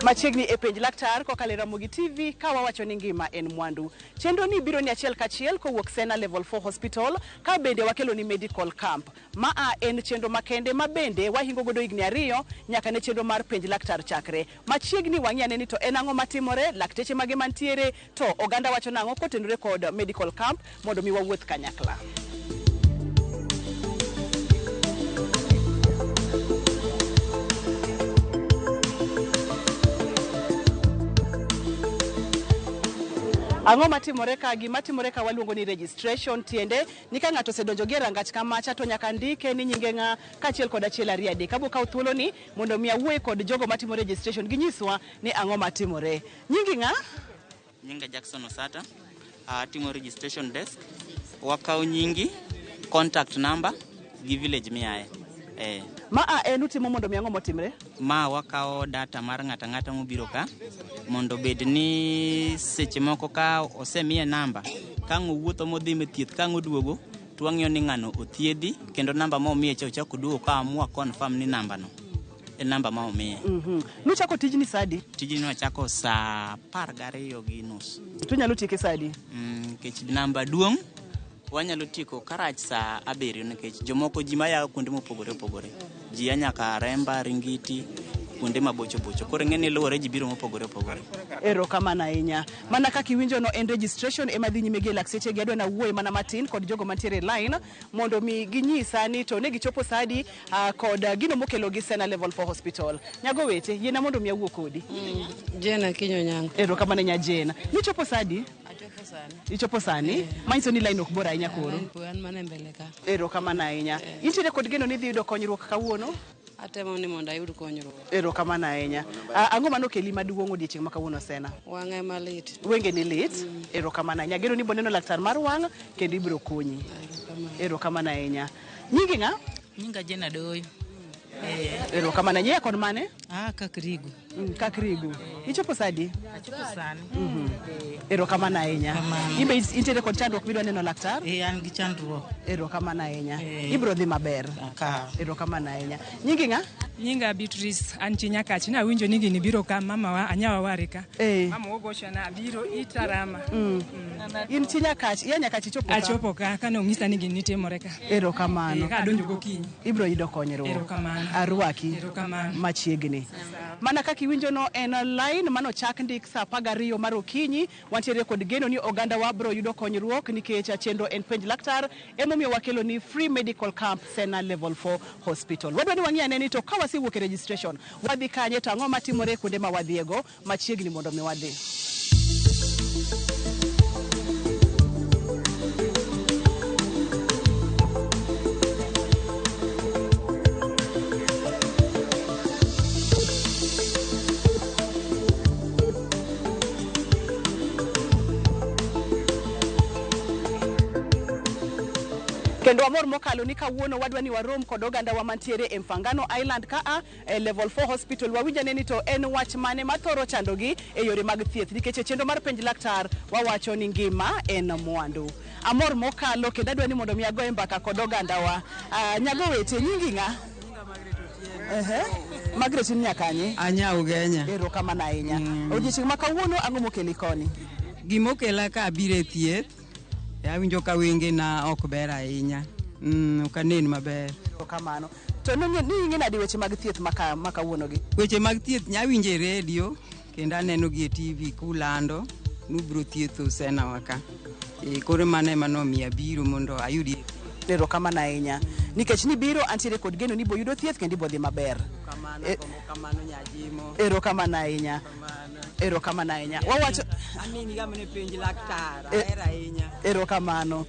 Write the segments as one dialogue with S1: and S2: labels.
S1: Machiegni e penj laktar kokalo e Ramogi TV ka wawacho ni ngima en mwandu. Chenro ni biro ni achiel kachiel kowuok Sena Level 4 Hospital ka bende wakelo ni medical camp. Ma a en chenro makende ma bende wahingo godo higni ariyo nyaka ne chenro mar penj laktar chakre. Machiegni wang'i ane ni to en ang'o matimore, lakteche mage mantiere, to oganda wacho nang'o kotenore kod medical camp mondo mi wawuoth kanyakla. Ang'o matimore ka? Gima timore ka waluongo ni registration, tiende ni ka ng'ato osedonjo gi e rangach kamacha to nyaka ndike ni nyinge ng'a kaachiel kod achiel ariyo adek. Abo kawo thuoloni mondo mi awuoye kod jogo matimo registration ginyiswa ni ang'o matimore. Nyingi ng'a?
S2: Nyinga Jackson Osata, atimo registration desk. Wakawo nyingi, contact number gi village miaye. Eh.
S1: Ma a en utimo mondo mi ang'o motimre?
S2: Ma wakawo data mar ng'ato ang'ata mobiro ka mondo obed ni seche moko ka osemiye namba ka ang' owuotho modhi e thieth ka ang' oduogo to wang'iyo ni ng'ano othiedhi kendo namba ma omiye cha ochako oduogo ka mwa confirm ni namba no e namba ma omiye.
S1: Nuchako tijni saa adi?
S2: Tijni wachako saa 12:30.
S1: Tunyalo tieke saa adi?
S2: Nikech namba duong' wanyalo tieko karach saa 7 nikech jomoko ji maya kuonde mopogore opogore. Ji a nyaka Remba, Ringiti, kuonde mabocho bocho. Koro ing'e ni luwore ji biro mopogore opogore.
S1: Erokamano ahinya. Mana kaka iwinjo no en registration ema dhi nyime gi e lakseche gi adwa nawuoye mana matin kod jogo mantiere e line mondo mi ginyisa ni to ne gichopo saa adi kod gino mokelo gi Sena Level 4 Hospital. Nyago wete, yiena mondo mi awuo kodi.
S3: Jane Akinyi Onyango.
S1: Erokamano nya Jane. Nichopo saa adi?
S3: Achopo sani.
S1: Ichopo sani? Manyiso ni line ok bor ahinya koro.
S3: An mana e mbele ka.
S1: Erokamano ahinya. Intiere kod geno ni idhi yudo konyruok kawuono?
S3: Atemo ni mondo ayud konyruok.
S1: Erokamano ahinya. Ang'o mane okeli maduong' odiechieng' ma kawuono Sena?
S3: Wang'a ema lit.
S1: Wenge ni lit? Erokamano ahinya. Ageno ni ibiro neno laktar mar wang' kendo ibiro konyi. Erokamano ahinya. Nyingi ng'a?
S4: Nyinga Jane Adoyo.
S1: Erokamano ahinya. Ia kod mane?
S4: Ah, Kakrigu.
S1: Kakrigu. Ichopo saa adi?
S4: Achopo sani.
S1: Erokamano ahinya. Ibe intiere kod chandruok midwa neno laktar?
S4: An gi chandruok.
S1: Erokamano ahinya. Ibiro dhi maber. Erokamano ahinya. Nyingi ng'a?
S5: Nyinga Beatrice, an chi Nyakach. Nawinjo ni gini biro ka mamawa, anyawa wari ka. Mama ogochona abiro itarama.
S1: In chi Nyakach, ia Nyakach ichopo ka?
S5: Achopo ka, kane onyisa ni gini timore ka.
S1: Erokamano.
S5: Ka adonjo gokinyi.
S1: Ibiro yudo konyruok.
S5: Erokamano.
S1: Arwaki.
S5: Erokamano.
S1: Machiegni. Mana kaka iwinjo no en line manochak ndik saa 12 mar okinyi. Wantiere kod geno ni oganda wa biro yudo konyruok nikech chenro en penj laktar. Emomiyo wakelo ni free medical camp Sena Level 4 Hospital. Wadwa ni wang'i ane ni to ka wasewuok e registration, wadhi kanye to ang'o matimore kuonde ma wadhiego machiegni mondo mi wadhi. Kendo amor mokalo ni kawuono wadwa ni warom kod oganda wa mantiere e Mfangano Island ka a e Level 4 Hospital. Wawinj ane ni to en wach mane mathoro chandogi e yore mag thieth, nikech e chenro mar penj laktar wawacho ni ngima en mwandu. Amor mokalo kendo adwa ni mondo mi agoye mbaka kod oganda wa. Nyago wete, nyingi ng'a? Margaret in nyakanye?
S6: Anya Ugenya.
S1: Erokamano ahinya. Odiechieng' ma kawuono ang'o mokeli koni?
S6: Gimokela ka abiro e thieth, awinjo ka wengena ok ber ahinya. Ok anen maber.
S1: Erokamano. To ni ing'e nade weche mag thieth ma kawuono gi?
S6: Weche mag thieth nyawinjo e redio kendo aneno gi e TV kulando nubiro thietho Sena wa ka. Koro mano ema nomiyo abiro mondo ayud
S1: Erokamano ahinya. Nikech nibiro antiere kod geno ni ibo yudo thieth kendo ibo dhi maber.
S6: Erokamano Nyajimo.
S1: Erokamano ahinya. Erokamano ahinya. Wawacho
S6: Aneni ga mane penj laktar, ahero ahinya.
S1: Erokamano.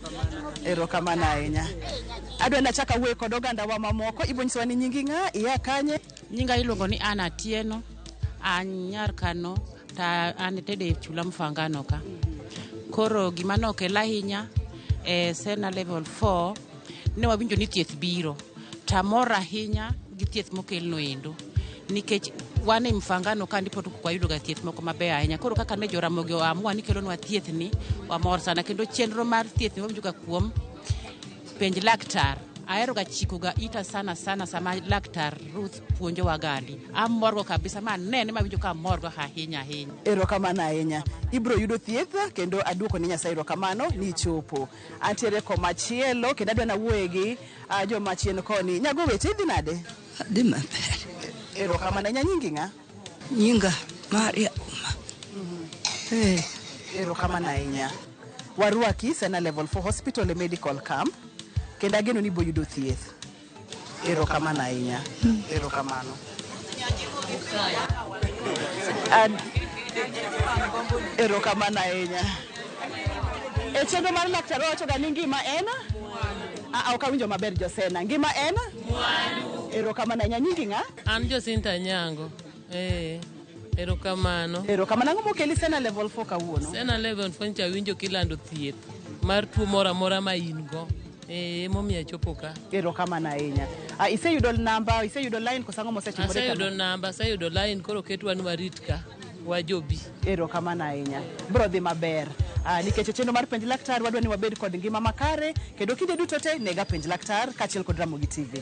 S1: Erokamano ahinya. Adwa ni achak awuoye kod oganda wa mamoko. Ibo nyisowa ni nyingi ng'a, ia kanye?
S7: Nyinga iluongo ni Anna Atieno, an nyar Kano, ta an tedo e chula Mfangano ka. Koro gima nokela ahinya e Sena Level 4 ne wawinjo ni thieth biro. Tamor ahinya gi thieth mokelno endo. Nikech wan e Mfangano ka ndipo to wayudo ga thieth moko mabeyo ahinya. Koro kaka ne Joramogi oamua ni kelonwa thieth ni, wamor sana. Kendo chenro mar thieth ni wawinjo ga kuom penj laktar. Ahero ga chiko ga ita sana sana sama laktar Ruth puonjowa gandi. Amorgo kabisa ma anene mawinjo ka amorgo ahinya ahinya.
S1: Erokamano ahinya. Ibro yudo thieth kendo aduoko ne Nyasaye erokamano ni ichopo. Antiere komachielo kendo adwa nawuoye gi joma chien koni. Nyago weche idhi nade?
S8: Adhi maber.
S1: Erokamano ahinya. Nyingi ng'a?
S8: Nyinga Maria Uma. Eh.
S1: Erokamano ahinya. Warwaki Sena Level 4 Hospital e Medical Camp kendo ageno ni ibo yudo thieth. Erokamano ahinya. Erokamano. Erokamano ahinya. E chenro mar laktar wawacho ga ni ngima en? Ok awinjo maber Josena. Ngima en? Erokamano ahinya. Nyingi ng'a?
S9: An Jacinta Anyango. Erokamano.
S1: Erokamano. Ang'o mokeli Sena Level 4 kawuono?
S9: Sena Level 4 nyocha awinjo kilando thieth mar tuo moro amora ma in go. Emomiyo achopo ka.
S1: Erokamano ahinya. Iseyudo namba, iseyudo line koso ang'o mosetimore?
S9: Aseyudo namba, aseyudo line, koro ketwa ni warit ka wajobi.
S1: Erokamano ahinya. Bro dhi maber. Nikech e chenro mar penj laktar wadwa ni wabed kod ngima makare kendo kinde duto te nega penj laktar kaachiel kod Ramogi TV.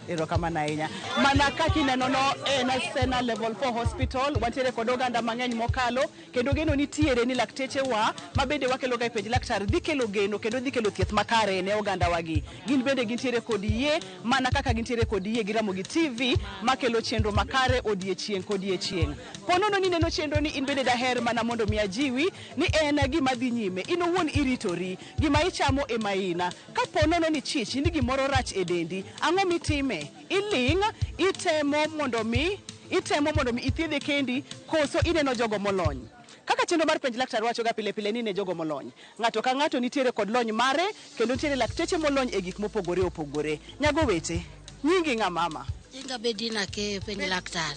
S1: Erokamano ahinya. Mana kaka ineno no en Sena Level 4 Hospital, wantiere kod oganda mang'eny mokalo kendo geno nitiere ni lakteche wa mabende wakelo ga e penj laktar dhi kelo geno kendo dhi kelo thieth makare ne oganda wagi. Gin bende gintiere kod yie mana kaka gintiere kod yie gi Ramogi TV makelo chenro makare odiechieng' kodiechieng'. Ponono ni neno chenro ni in bende daher mana mondo mi ajiwi ni en gima dhi nyime. In owuon iritori, gima ichamo ema ina. Ka ponono ni chich ni gimoro rach e dendi, ang'o mitime? Iling', itemo mondo mi ithiedhe kendi koso ineno jogo molony. Kaka chenro mar penj laktar wacho ga pile pile ni ne jogo molony. Ng'ato ka ng'ato nitiere kod lony mare kendo nitiere lakteche molony e gik mopogore opogore. Nyago weche, nyingi ng'a mama?
S10: Nyinga Bedina Keyo, penj laktar.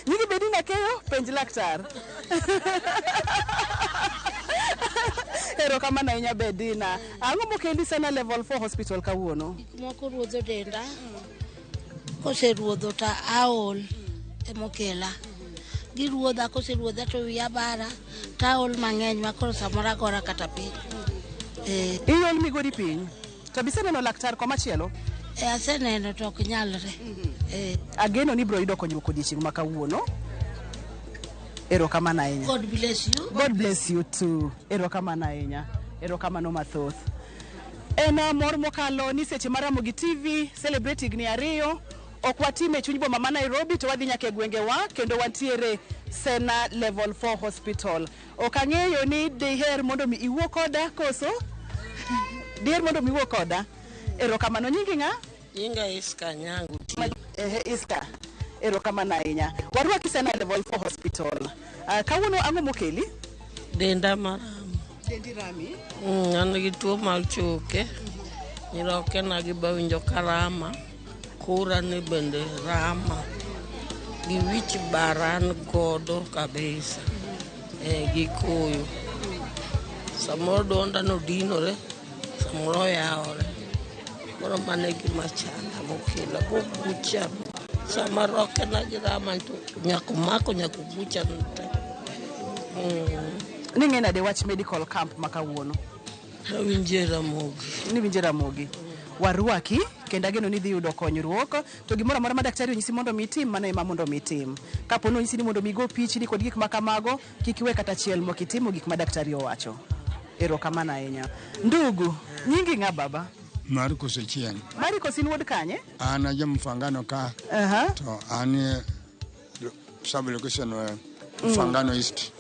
S1: Nyingi Bedina Keyo, penj laktar. Erokamano ahinya Bedina. Ang'o mokeli Sena Level 4 Hospital kawuono?
S10: Gik moko ruodho denda. Koseruodho to aol emokela. Giruodha, koseruodha to wiya bara to aol mang'eny ma koro samoro agora kata piny.
S1: Iol migori piny. To biseneno laktar komachielo?
S10: Aseneno to ok nyalre.
S1: Ageno ni ibiro yudo konyruok odiechieng' ma kawuono. Erokamano ahinya.
S10: God bless you.
S1: God bless you too. Erokamano ahinya. Erokamano mathoth. En mor mokalo ni seche mar Ramogi TV celebrate higni 2 ok watime chuny boma ma Nairobi to wadhi nyaka e gwengewa kendo wantiere Sena Level 4 Hospital. Ok ang'eyo ni diher mondo mi iwuo koda koso? Diher mondo mi iwuo koda? Erokamano. Nyingi ng'a?
S11: Nyinga Iska Nyangu.
S1: Iska. Erokamano ahinya. Warwaki Sena Level 4 Hospital. Kawuono ang'o mokeli?
S11: Denda marama.
S1: Dendi rami?
S11: An gi tuo mar choke. Nyirokena gi bawinjo karama. Kura ni bende rama. Gi wich bar an godo kabisa. Gi koyo. Samoro duonda no dinore, samoro oyawore. Koro mano e gima chanda mokela. Gogucha. Sama rokena gi rama to nyaka omako nyaka ogucha te.
S1: Ning'e nade wach medical camp ma kawuono?
S11: Awinje Ramogi.
S1: Niwinje Ramogi. Warwaki kendo ageno ni idhi yudo konyruok to gimoro amora ma daktari onyisi mondo mi itim mano ema mondo mi itim. Kapo ni onyisi ni mondo mi igo pichni kod gik ma kamago, kik iwe kata achiel mok itimo gik ma daktari owacho. Erokamano ahinya. Ndugu, nyingi ng'a baba?
S12: Marcus Ochieng.
S1: Marcus in wuod kanye?
S12: An aja Mfangano ka. To an sub location Mfangano East.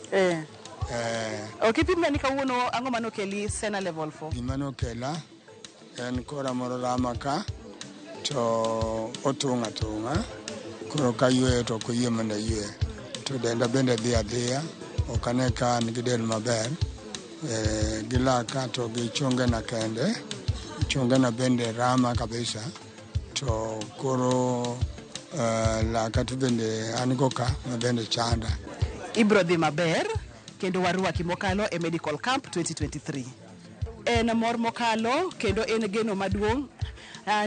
S1: Ok ipimna ni kawuono ang'o manokeli Sena Level 4?
S12: Gima nokela en kora moro rama ka to otung' atunga koro ka yweyo to ok oyie mondo aywe to denda bende dhi adhiya ok ane ka an gi del maber. Gi laka to gi chongena kende, chongena bende rama kabisa to koro laka to bende an go ka ma bende chanda.
S1: Ibro dhi maber kendo warwaki mokalo e Medical Camp 2023. En mor mokalo kendo en geno maduong'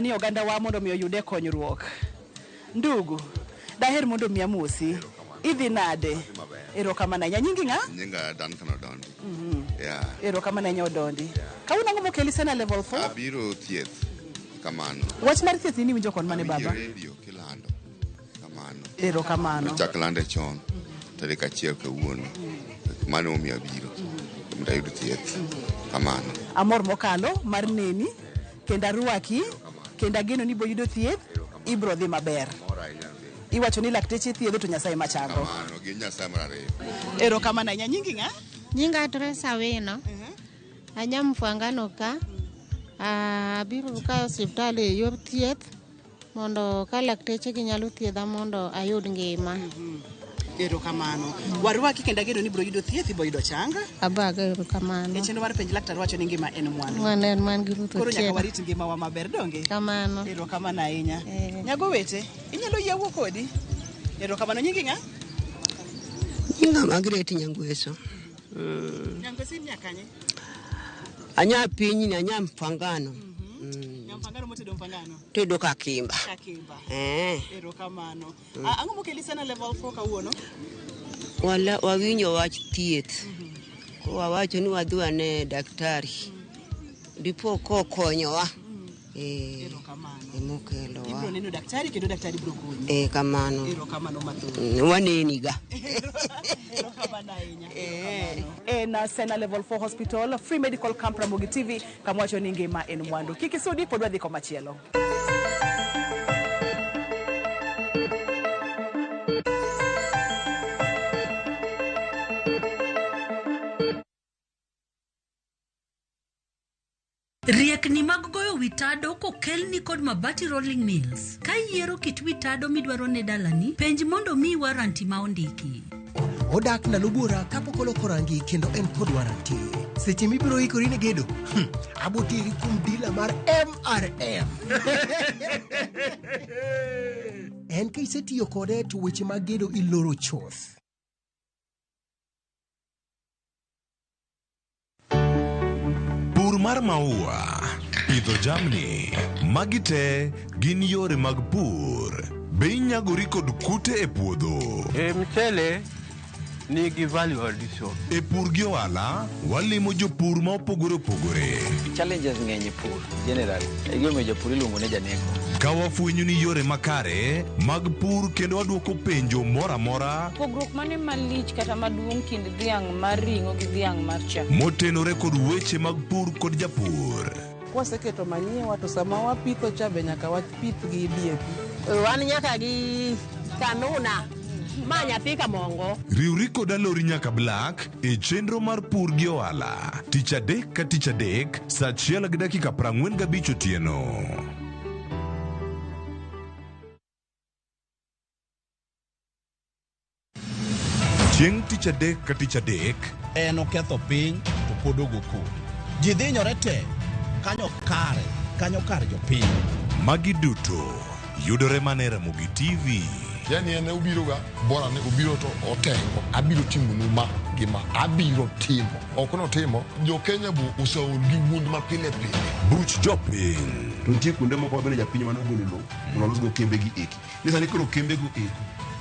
S1: ni oganda wa mondo mi oyude konyruok. Ndugu, daher mondo mi amosi. Idhi nade? Erokamano ahinya. Nyingi ng'a?
S13: Nyinga Duncan Odondi. Yeah.
S1: Erokamano ahinya Odondi. Kawuono ang'o mokeli Sena Level 4?
S13: Abiro thieth. Kamano.
S1: Wach mar thieth ni iwinjo kon mane
S13: Awinjo
S1: baba?
S13: e redio kilando. Kamano.
S1: Erokamano.
S13: Chak lande chon. Tarik 1 kawuono. Mano emomiyo abiro. Mondo ayud thieth. Kamano.
S1: Amor mokalo mar neni kendo arwaki kendo ageno ni ibo yudo thieth, ibro dhi maber.
S13: Mor ahinya dhi.
S1: Iwacho ni lakteche thiedho to Nyasaye machango.
S13: Kamano. Gin Nyasaye mar ariyo.
S1: Erokamano ahinya. Nyingi ng'a?
S14: Nyinga Teresa Wino. Anya Mfwangano ka. Abiro ka e osiptal e yor thieth mondo ka lakteche gi nyalo thiedha mondo ayud ngima.
S1: Erokamano. Warwaki kendo ageno ni ibro yudo thieth, ibo yudo chang.
S14: Abaga erokamano.
S1: E chenro mar penj laktar wacho ni ngima en mwandu.
S14: Mano en man gi Ruth
S1: Koro nyaka
S14: Otieno.
S1: warit ngimawa maber donge?
S14: Kamano.
S1: Erokamano ahinya. Nyago wete, inyalo yie awuo kodi? Erokamano. Nyingi ng'a?
S8: Nyinga Margaret Nyangweso.
S1: Nyangweso in nyakanye?
S8: Anya pinyni, anya Mfangano.
S1: Nyamfangano motedo Mfangano?
S8: Tedo Kakimba.
S1: Kakimba.
S8: Eh.
S1: Erokamano. Ang'o mokeli Sena Level 4 kawuono?
S8: Wala wawinjo wach thieth. Ko wawacho ni wadhi wane daktari. Dipo kokonyowa.
S1: Erokamano.
S8: Emokelowa.
S1: Ibro neno daktari kendo daktari bro konyi.
S8: Kamano.
S1: Erokamano mathoth.
S8: Waneniga.
S1: Erokamano ahinya. En Sena Level 4 Hospital, Free Medical Camp Ramogi TV, kamwacho ni ngima en mwandu. Kik isudi pod wadhi komachielo.
S15: Riekni mag goyo wi tado kokelni kod Mabati Rolling Mills. Ka iyiero kit wi tado midwaro ne dalani, penj mondo miyi waranti ma ondiki.
S16: Odak ndalo buora kapok oloko rangi kendo en kod waranti. Seche mibiro ikori ne gedo, aboteri kuom dila mar MRM. En ka isetiyo kode to weche mag gedo iloro chuth.
S17: Pur mar maua, pidho jamni, magi te gin yore mag pur. Be inyagori kod kute e puodho?
S18: E mchele nigi value addition.
S17: E pur gi ohala, walimo jopur ma opogore opogore.
S19: Challenges ng'eny e pur generally. E gimomiyo japur iluongo ni janeko.
S17: Ka wafwenyo ni yore makare mag pur kendo wadwoko penjo moro amora
S20: Pogruok mane malich kata maduong' kind dhiang' mar ring'o gi dhiang' mar chak?
S17: motenore kod weche mag pur kod japur.
S3: Kwaseketo manyiwa to sama wapitho cha be nyaka wapith gi DAP.
S21: Wan nyaka gi kanuna ma nyathi kamongo.
S17: Riwri kod Alori nyaka Black e chenro mar pur gi ohala. Tich adek ka tich adek, saa 1:45 otieno. Chieng' tich adek ka tich adek,
S22: En oketho piny to pod ogo koko. Ji dhinyore te kanyo kare, kanyo kar jopiny.
S17: Magi duto yudore mana e Ramogi TV.
S23: Yani en obiro ga bora ni obiro to otengo abiro timonu ma gi ma abiro timo ok notimo jo Kenya bo oseol gi wuond ma pile pile.
S17: Buch jopiny.
S24: To nitie kuonde moko ma bende japiny mane ogolo lowo mondo olosgo kembe gi eki. Ni sani koro kembego eko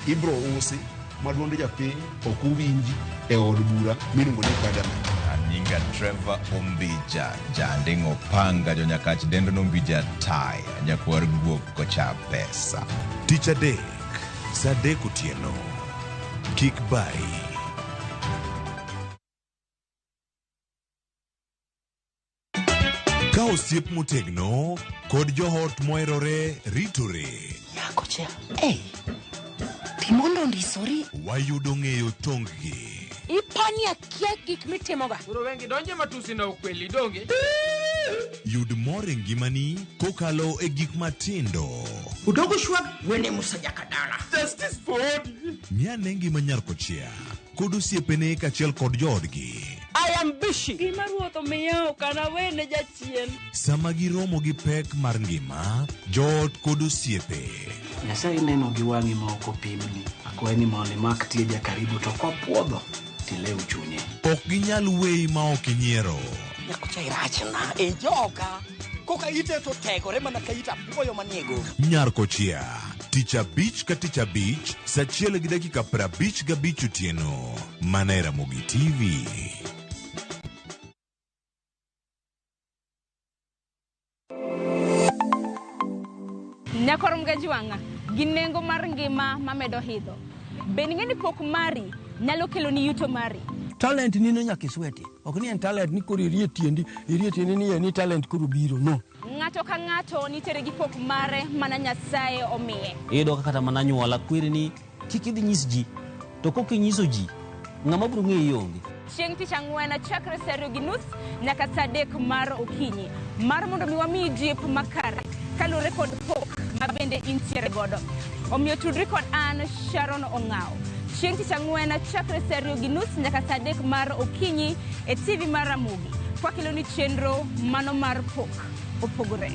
S24: ibro usi ma duond japiny ok owinji e od bura miluongo ni parliament.
S25: Nyinga Trevor Ombija, janding'o panga jonyakach dendo nombija taya, nyakwar guok kocha pesa.
S17: Tich adek, saa 3 otieno. Kik bayi. Ka osiep motegno kod joot moherore ritore.
S1: Nyakocha. Ei. Timondo ndisori.
S17: Wayudo ng'eyo tong-gi.
S1: Ipani akia gik mitimoga.
S26: Koro wengi donje matusi na ukweli donge.
S17: Yud mor e ngimani kokalo e gik matindo.
S27: Udogo shwag wene Musa Jakadala.
S17: Justice for Ng'i ane ngima nyar kochia kod osiepene kaachiel kod joodgi.
S1: I am busy.
S20: Gima ruoth omiya ok anawene jachien.
S17: Sama giromo gi pek mar ngima, joot kod osiepe.
S28: Nyasaye neno gi wang'i ma ok opimni. Akwayi ni mondo imak tieja karibu to kopuodho tilew chunye.
S17: Ok ginyal weyi ma ok inyiero.
S27: Nyakocha irachna e joka. Koka ite to tegore mana ka it apuoyo manie goro.
S17: Nyar kochia, tich abich ka tich abich, saa 1:55 otieno. Mana e Ramogi TV.
S2: Nyakor Mgajwang'a gi nengo mar ngima mamedo hidho. Be ing'e ni pok mari nyalo keloni yuto mari?
S4: Talent nino nyaka isweti. Ok ni en talent ni koro irie tiendi, irie tiendi ni en ni talent koro biro. No.
S2: Ng'ato ka ng'ato nitiere gi pok mare mana Nyasaye omiye.
S5: Iyudo ka kata mana anyuola kweri ni kik idhi nyis ji. To kok inyiso ji, ng'ama biro ng'eyi onge.
S2: Chieng' tich ang'wen chakre saa 2:30 nyaka saa 3 mar okinyi mar mondo mi wamiyi jip makare kaluwore kod pok ma bende intiere godo. Omiyo tudri kod an Sharon Ong'aw. Chieng' tich ang'wen chakre saa 2:30 nyaka saa 3 mar okinyi e TV mar Ramogi. Kwakeloni chenro mano mar pok opogore.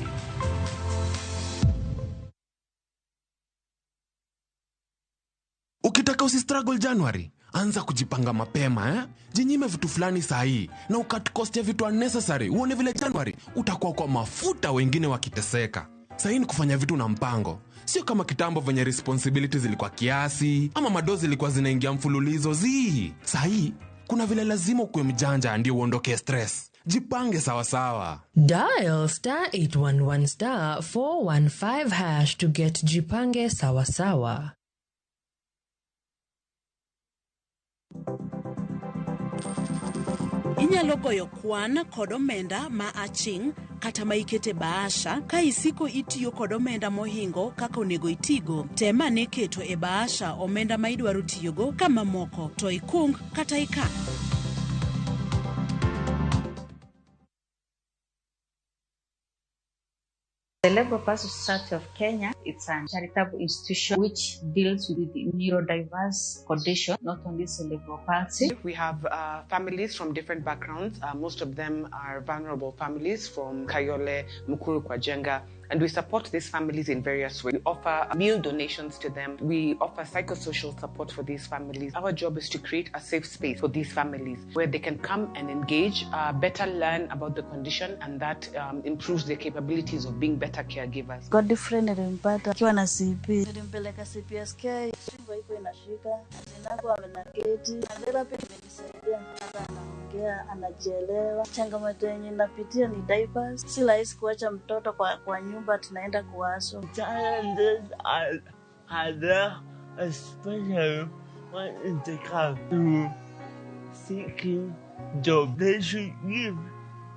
S6: Ukitaka usistruggle January, anza kujipanga mapema eh? Jinyime vitu fulani sahii na ucut cost ya vitu unnecessary. Uone vile January utakuwa kwa mafuta wengine wakiteseka. Sahii ni kufanya vitu na mpango, sio kama kitambo venye responsibilities zilikuwa kiasi ama madozi zilikuwa zinaingia mfululizo. Zii, sahii kuna vile lazima ukuwe mjanja ndio uondoke stress. Jipange sawasawa.
S7: Dial star 811 star 415 hash to get Jipange Sawasawa.
S1: Inyalo goyo kwan kod omenda ma aching' kata ma ikete bahasha ka isiko itiyo kod omenda mohingo kaka onego itigo. Tem ane keto e bahasha omenda ma idwaro tiyogo ka mamoko to ikung kata ikan.
S9: The Cerebral Palsy Society of Kenya, it's a charitable institution which deals with neurodiverse condition, not only cerebral palsy.
S10: We have families from different backgrounds. Most of them are vulnerable families from Kayole, Mukuru kwa Njenga, and we support these families in various ways. We offer meal donations to them. We offer psychosocial support for these families. Our job is to create a safe space for these families where they can come and engage, better learn about the condition, and that improves their capabilities of being better caregivers.
S11: Godfrey nilimpata akiwa na CP, nilimpeleka CPSK, shingo iko inashika, zinako amenaketi, na therapy imenisaidia, hata anaongea, anajielewa. Changamoto yenye napitia ni diapers, si rahisi kuacha mtoto kwa nyumba, tunaenda kuwaso.
S29: Challenges are there, especially when it comes to seeking job. They should give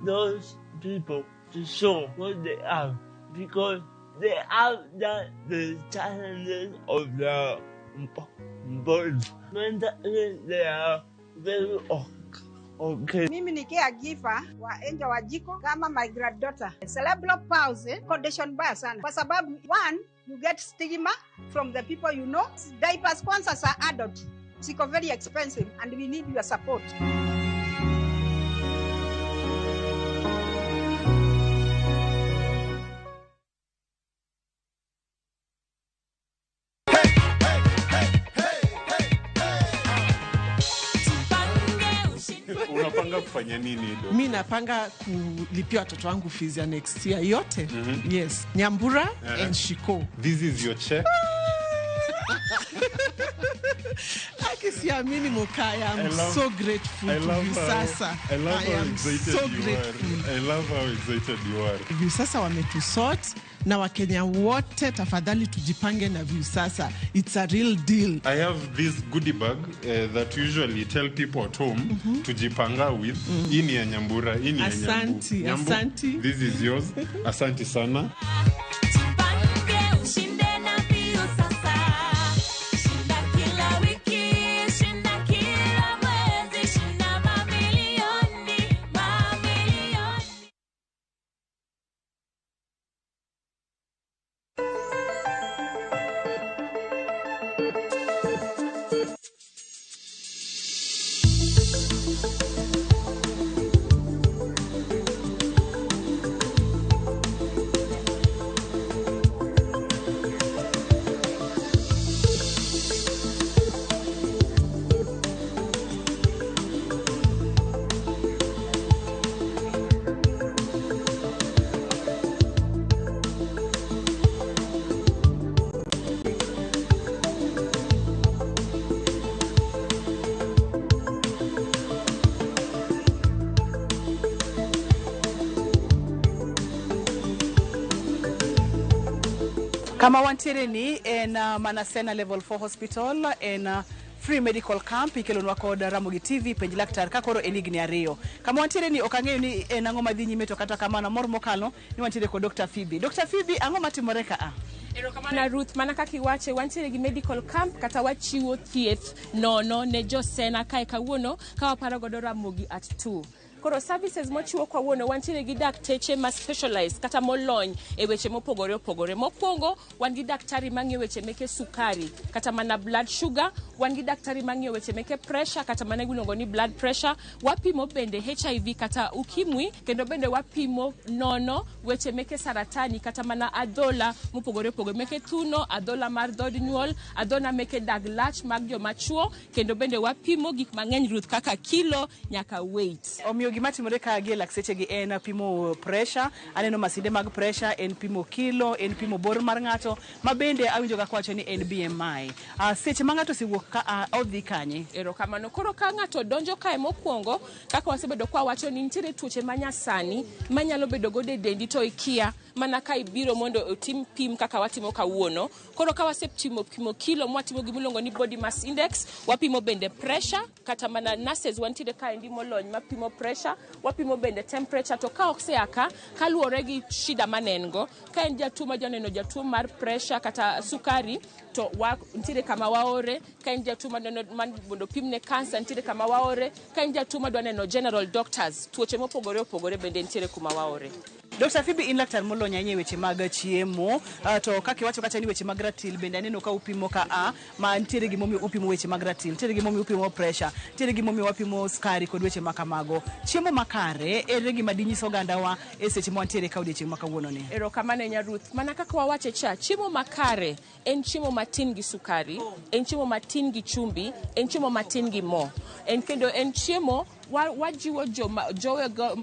S29: those people to show what they have, because they have that the challenges of the board. Mentally, they are very okay.
S30: Mimi ni caregiver wa Angel Wanjiku kama my granddaughter. Cerebral palsy condition mbaya sana kwa sababu one, you get stigma from the people you know. Diapers kwanza za adult ziko very expensive and we need your support.
S31: Unapanga kufanya nini do?
S32: Mi napanga kulipia watoto wangu fees ya next year yote. Yes, Nyambura and Shiko.
S31: This is your check.
S32: Akisiamini Mokaya, I'm so grateful to Viusasa.
S31: I love
S32: I
S31: how
S32: am
S31: excited
S32: so
S31: you
S32: grateful.
S31: are. I love how excited you are.
S32: Viusasa wametusort na Wakenya wote tafadhali tujipange na Viusasa. It's a real deal.
S31: I have this goodie bag that usually tell people at home to jipanga with. Hii ni ya Nyambura, hii ni ya Nyambu.
S32: Asanti,
S31: Nyambu,
S32: asanti.
S31: This is yours. Asanti sana.
S33: Jipange ushinde na Viusasa. Shinda kila wiki, shinda kila mwezi, shinda mamilioni, mamilioni.
S1: Kama wantiere ni en mana Sena Level 4 Hospital, en free medical camp ikelonwa kod Ramogi TV penj laktar ka koro en higni 2. Kama wantiere ni ok ang'eyo ni en ang'o madhi nyime, to kata kamano mor mokalo ni wantiere kod Dr. Phoebe. Dr. Phoebe, ang'o matimore ka a?
S3: Erokamano Ruth, mana kaka iwache, wantiere gi medical camp kata wachiwo thieth nono ne josena kae kawuono ka waparo godo Ramogi at 2. Koro services mochiwo kawuono, wantiere gi dakteche ma specialized kata molony e weche mopogore opogore. Mokwongo wan gi daktari mang'iyo weche meke sukari kata mana blood sugar, wan gi daktari mang'iyo weche meke pressure kata mana giluongo ni blood pressure, wapimo bende HIV kata ukimwi, kendo bende wapimo nono weche meke saratani kata mana adhola mopogore opogore meke thuno, adhola mar dhod nyuol, adhola meke dag lach mag joma chuo, kendo bende wapimo gik mang'eny Ruth kaka kilo nyaka weight.
S1: Omiyo gima timore ka gi e lakteche gi en pimo pressure, aneno masinde mag pressure, en pimo kilo, en pimo bor mar ng'ato, ma bende awinjo ga kwacho ni en BMI. Seche ma ng'ato osewuok ka odhi kanye?
S3: Erokamano. Koro ka ng'ato donjo kae mokwongo, kaka wasebedo kwa wacho ni nitiere tuoche manyasani manyalo bedo godo e dendi to ikia mana ka ibiro mondo otim pim kaka watimo kawuono. Koro ka wasetimo pimo kilo, mwatimo gimiluongo ni body mass index, wapimo bende pressure, kata mana nurses wantiere kaendi molony mapimo pressure, wapimo bende temperature. To ka osea ka, kaluwore gi shida mane en go, ka en jatuo ma janeno jatuo mar pressure kata sukari, to nitiere kama waore. Ka en jatuo maneno mondo pimne cancer, nitiere kama waore. Ka en jatuo madwa neno general doctors, tuoche mopogore opogore bende nitiere kuma waore.
S1: Dr. Phoebe, in laktar molony ahinya e weche mag chiemo, to kaka iwacho kacha ni weche mag ratil bende aneno ka upimo ka a ma nitiere gimomiyo upimo weche mag ratil, nitiere gimomiyo upimo pressure, nitiere gimomiyo wapimo sukari kod weche ma kamago. Chiemo makare, ere gima dinyis ogandawa e seche ma wantiere ka odiechieng' ma kawuono ni?
S3: Erokamano ahinya Ruth. Mana kaka wawache cha, chiemo makare en chiemo matin gi sukari, en chiemo matin gi chumbi, en chiemo matin gi mo. En kendo en chiemo wajiwo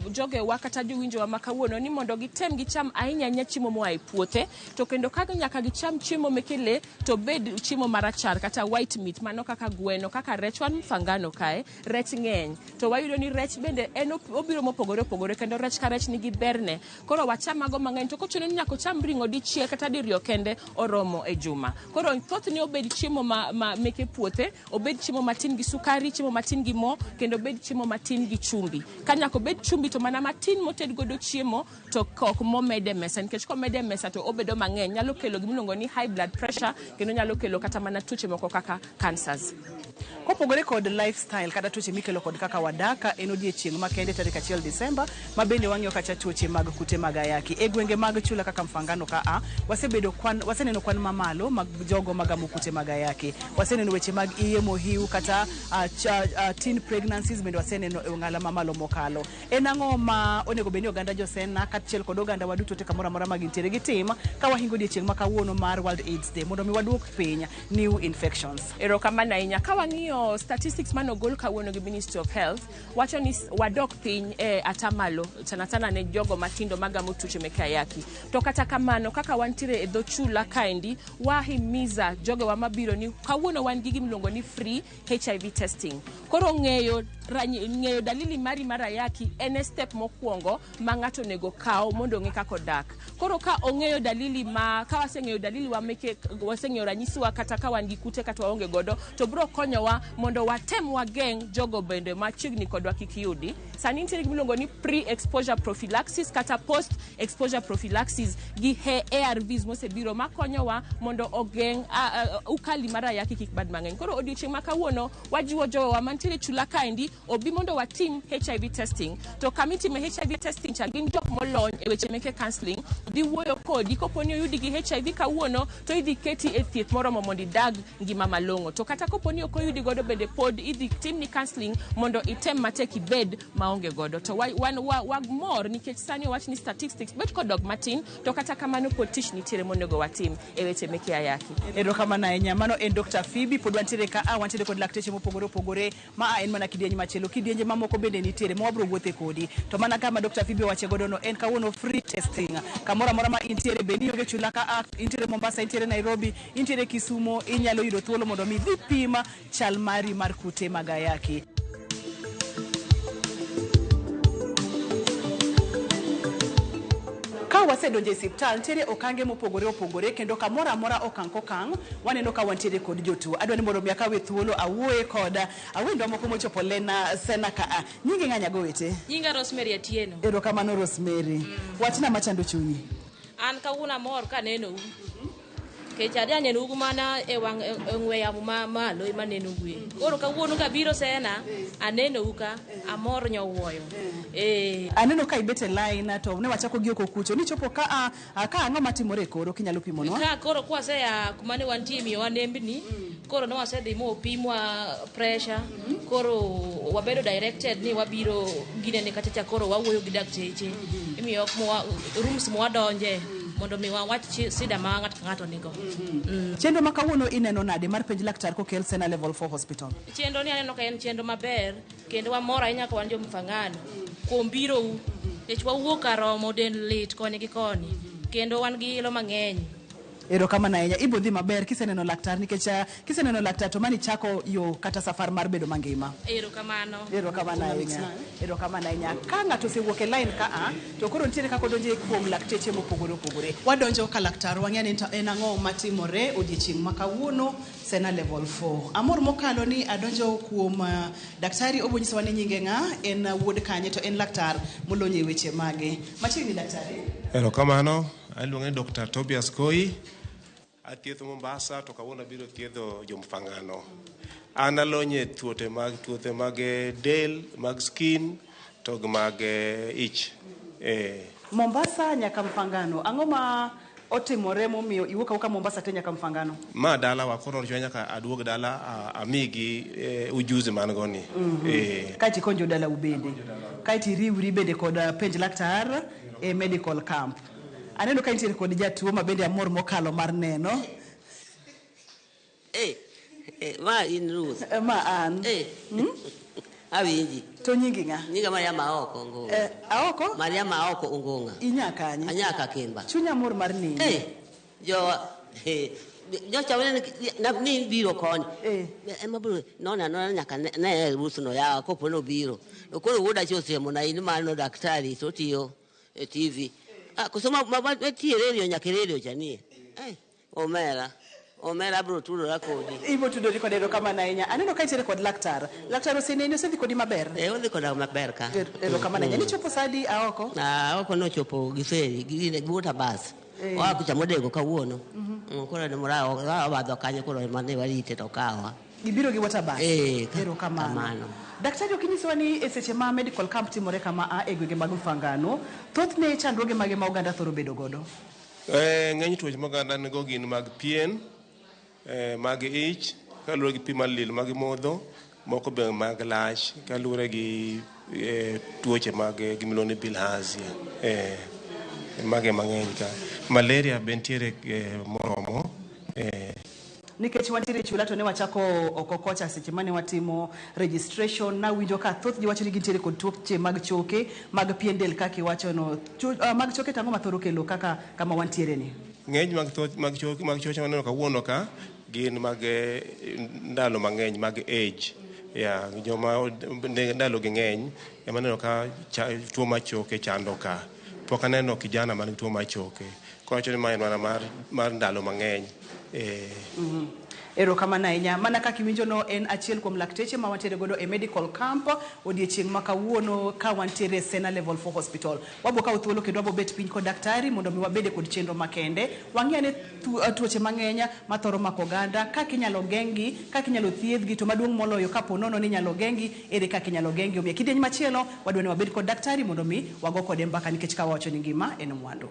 S3: jogewa kata jowinjowa ma kawuono ni mondo gitem gicham ahinya ahinya chiemo moa e puothe, to kendo ka nyaka gicham chiemo meke lee to bed chiemo marachar kata white meat, mano kaka gweno, kaka rech. Wan Mfangano kae rech ng'eny, to wayudo ni rech bende en obiro mopogore opogore, kendo rech ka rech nigi berne. Koro wacham mago mang'eny, to kochuno ni nyaka ocham ring'o dichiel kata diriyo kende oromo e juma. Koro thothne obed chiemo ma meke puothe, obed chiemo matin gi sukari, chiemo matin gi mo, kendo obed chiemo matin gi chumbi. Ka nyaka obed chumbi to mana matin moted godo chiemo, to ok momede mesa, nikech komede mesa to obedo mang'eny, nyalo kelo gimiluongo ni high blood pressure, kendo nyalo kelo kata mana tuoche moko kaka cancers.
S1: Kopogore kod lifestyle kata tuoche mikelo kod kaka wadak, en odiechieng' makende tarik 1 Desemba ma bende wang'iyo kacha tuoche mag kute mag ayaki. E gwenge mag chula kaka Mfangano ka a, wasebedo kwan, waseneno kwan mamalo mag jogo magamo kute mag ayaki. Waseneno weche mag iye mohiu kata teen pregnancies bende waseneno e ong'ala mamalo mokalo. En ang'o ma onego bed ni oganda josena kaachiel kod oganda waduto te kamoro amora ma gintiere gitim ka wahingo odiechieng' ma kawuono mar World AIDS Day mondo mi waduok piny new infections?
S3: Erokamano ahinya. Ka wang'iyo statistics manogol kawuono gi Ministry of Health, wacho ni wadok piny e atamalo sana sana ne jogo matindo magamo tuoche meke ayaki. To kata kamano, kaka wantiere e dho chula kaendi, wahimiza jogewa mabiro ni kawuono wan gi gimiluongo ni free HIV testing. Koro ng'eyo dalili mari mar ayaki en e step mokwongo ma ng'ato onego kaw mondo ong'e kaka odak. Koro ka ong'eyo dalili ma, ka waseng'eyo dalili wa meke, waseng'eyo ranyisi wa kata ka wan gi kute kata waonge godo, to biro konyowa mondo watem wageng' jogo bende machiegni kodwa kik yudi. Sani nitiere gimiluongo ni pre-exposure prophylaxis kata post-exposure prophylaxis gi ARVs mosebiro makonyowa mondo ogeng' ukali mar ayaki kik bed mang'eny. Koro odiochieng' ma kawuono wajiwo jowa mantiere chula kaendi obi mondo watim HIV testing. To kamitime HIV testing cha gin jok molony e weche meke counseling dhi wuoyo kodi kopo ni oyudi gi HIV kawuono to idhi keti e thieth moromo mondo idag ngima malong'o. To kata kopo ni ok oyudi godo bende pod idhi timni counseling mondo item matek ibed maonge godo. To wamor nikech sani owach ni statistics bet kodok matin, to kata kamano pod tich nitiere monego watim e weche meke ayaki.
S1: Erokamano ahinya. Mano en Dr. Phoebe. Pod wantiere ka a wantiere kod lakteche mopogore opogore ma a en mana kidieny machielo. Kidienje mamoko bende nitiere ma wabiro wuothe kodi. To mana kama Dr. Phoebe owache godo no en kawuono free testing. Kamoro amora ma intiere, bed ni ionge chula ka a, intiere Mombasa, intiere Nairobi, intiere Kisumo, inyalo yudo thuolo mondo mi idhi pim chal mari mar kute mag ayaki. Ka Ka wasedonjo e osiptal, nitiere okange mopogore opogore kendo kamoro amora okang' kokang' waneno ka wantiere kod jotuo. Adwa ni mondo mi akawe thuolo awuoye kod awendwa moko mochopo Lena Sena ka a. Nyingi ng'a nyagowete?
S8: Nyinga Rosemary Atieno.
S1: Erokamano Rosemary. Wachna machando chunyi.
S8: An kawuono amor kanenou. Nikech adhi nenou mana e wang' e ong'we yamo ma malo ema nenoue. Koro kawuono kabiro Sena, anenou ka, amor nyowuoyo. Eh.
S1: Aneno ka ibet e line to ne wachako gi oko kucho. Nichopo ka a ka ang'o matimore koro kinyalo pimonwa?
S8: Ka koro kwasea kuma ne wantie miyowa nembni, koro ne wasedhi mopimwa pressure, koro wabedo directed ni wabiro ginene kacha cha koro wawuoyo gi dakteche. Imiyo rooms mwadonje mondo mi wawach sida ma ng'ato ka ng'ato nigo.
S1: Chenro ma kawuono ineno nade mar penj laktar kokel Sena Level 4 Hospital?
S8: Chenro ni aneno ka en chenro maber kendo wamor ahinya ka wan jo Mfangano kuom birou nikech wawuok kar romo del lit koni gi koni kendo wan gi ilo mang'eny.
S1: Erokamano ahinya. Ibo dhi maber kiseneno laktar nikech kiseneno laktar to mani chako yo kata safar mar bedo mangima.
S8: Erokamano.
S1: Erokamano ahinya. Erokamano ahinya. Ka ng'ato osewuok e line ka a, to koro nitiere kaka odonjo kuom lakteche mopogore opogore. Wadonjo ka laktar wang'e ni en ang'o matimore odiechieng' ma kawuono Sena Level 4. Amor mokalo ni adonjo kuom daktari obo nyisowa ni nyinge ng'a, en wuod kanye to en laktar molony e weche mage. Machiegni daktari.
S12: Erokamano, aluonga ni Dr. Tobias Koi. Athietho Mombasa to kawuono abiro thiedho jo-Mfangano. An alony e tuoche mag del, mag skin to gi mag ich.
S1: Mombasa nyaka Mfangano. Ang'o ma otimore momiyo iwuok awuoka Mombasa te nyaka Mfangano?
S12: Ma dalawa koro ochuno nyaka aduog dala amigi ujuzi man go ni.
S1: Kaeto ikony jodalau bende. Kaeto iriwri bende kod penj laktar e medical camp. Aneno ka intiere kod jatuo ma bende amor mokalo mar neno.
S13: Ma in Ruth.
S1: Ma an.
S13: Awinji.
S1: To nyingi ng'a?
S13: Nyinga Mariam Aoko Ongonga.
S1: Aoko?
S13: Mariam Aoko Ongonga.
S1: Inya kanye?
S13: Anya Kimba.
S1: Chunya mor mar neni.
S13: Nyocha wanene ni biro koni. Ema biro nona nona nyaka ne Ruth no yawa kopo no biro. To koro wuoda chi osiemo na in mano daktari to tiyo e TV. Kusoma mabati radio nyaka radio cha nie. Omera. Omera bro tudora kodi.
S1: Ibo tudori kode erokamano ahinya. Aneno ka intiere kod laktar. Laktar oseneni osedhi kodi maber?
S13: Odhi koda maber ka.
S1: Erokamano ahinya. Nichopo sa adi Aoko?
S13: Aoko nochopo gi feri, gi water bus. Oa kucha modego kawuono. Koro ne mora obadho kanyo koro ema ne warite to okawa.
S1: Gibiro gi water bus? Erokamano. Daktari ok inyisowa ni e seche ma medical camp timore kama a e gwenge mag Mfangano, thothne chandruoge mage ma oganda thoro bedo godo?
S12: Ng'eny tuoche ma oganda nigo gin mag pien, mag ich, kaluwore gi pi malil ma gimodho, moko be mag lach, kaluwore gi tuoche mag gimiluongo ni bilharzia. Mage mang'eny ka. Malaria be nitiere moromo.
S1: Nikech wantiere chula to ne wachako oko kocha seche mane watimo registration, nawinjo ka thoth ji wacho ni gintiere kod tuoche mag choke, mag pien del kaka iwachono. Mag choke to ang'o mathoro kelo kaka kama wantiere ni?
S12: Ng'eny mag choke maneno kawuono ka gin mag ndalo mang'eny mag age. Ya, joma ndalo gi ng'eny ema aneno ka tuo mar choke chando ka. Pok aneno kijana man gi tuo mar choke. Koro awacho ni ma en mana mar ndalo mang'eny.
S1: Erokamano ahinya. Mana kaka iwinjo no en achiel kuom lakteche ma wantiere godo e medical camp odiechieng' ma kawuono ka wantiere Sena Level 4 Hospital. Wabo kawo thuolo kendo wabo bet piny kod daktari mondo mi wabede kod chenro makende. Wang'i ane tuoche mang'eny mathoro mako oganda, kaka inyalo geng'gi, kaka inyalo thiedhgi, to maduong' moloyo kapo nono ni inyalo geng'gi, ere kaka inyalo geng'gi. Omiyo kidieny machielo wadwa ni wabed kod daktari mondo mi wago kode mbaka nikech ka wawacho ni ngima en mwandu.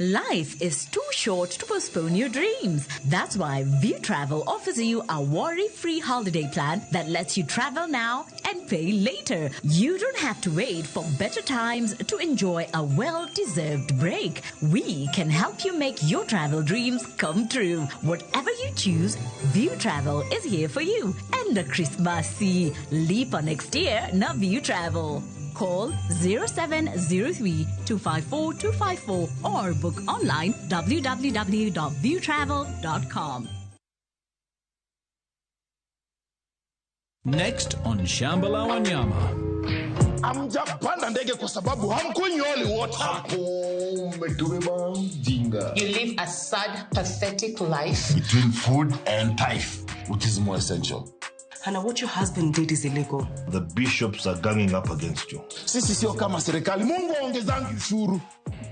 S14: Life is too short to postpone your dreams. That's why View Travel offers you a worry-free holiday plan that lets you travel now and pay later. You don't have to wait for better times to enjoy a well-deserved break. We can help you make your travel dreams come true. Whatever you choose, View Travel is here for you. And the Christmas Leap on next year, na View Travel. Call 0703 254 254 or book online www.viewtravel.com.
S15: Next on Shamba la Wanyama.
S16: Hamjapanda ndege kwa sababu hamkunywi holy water. Umetubeba mjinga.
S10: You live a sad, pathetic life.
S18: Between food and tithe, which is more essential?
S1: Hannah, what your husband did is illegal.
S18: The bishops are ganging up against you.
S16: Sisi sio kama serikali. Mungu aongezangi ushuru.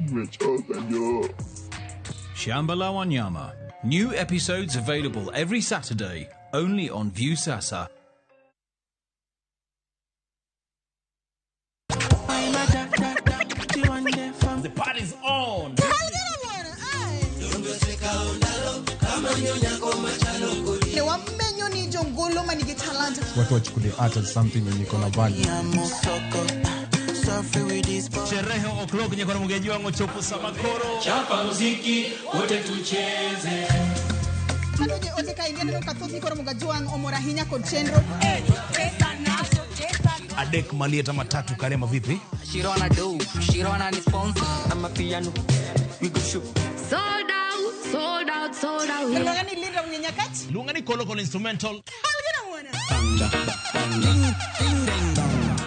S16: Nimechoka jo.
S15: Shamba la Wanyama. New episodes available every Saturday, only on Viusasa.
S19: The party's on.
S20: Ne wamenyo ni jongolo manigi talanta.
S6: Watu wachukulie art as something yenye iko na value.
S5: Sherehe o'clock nyekora mugeji wangu chopo samakoro.
S15: Chapa muziki wote tucheze.
S20: Kanoje ote ka ineno ka thoth nikoro mugajuang omor ahinya kod chenro.
S19: Adek malieta matatu karema vipi?
S21: Shirona do, Shirona ni sponsor. I'm a piano. We go shoot.
S7: Sold out, sold out, sold out.
S20: Luonga ni Linda Mnyenyakach.
S19: Luonga ni Kolo Kolo instrumental.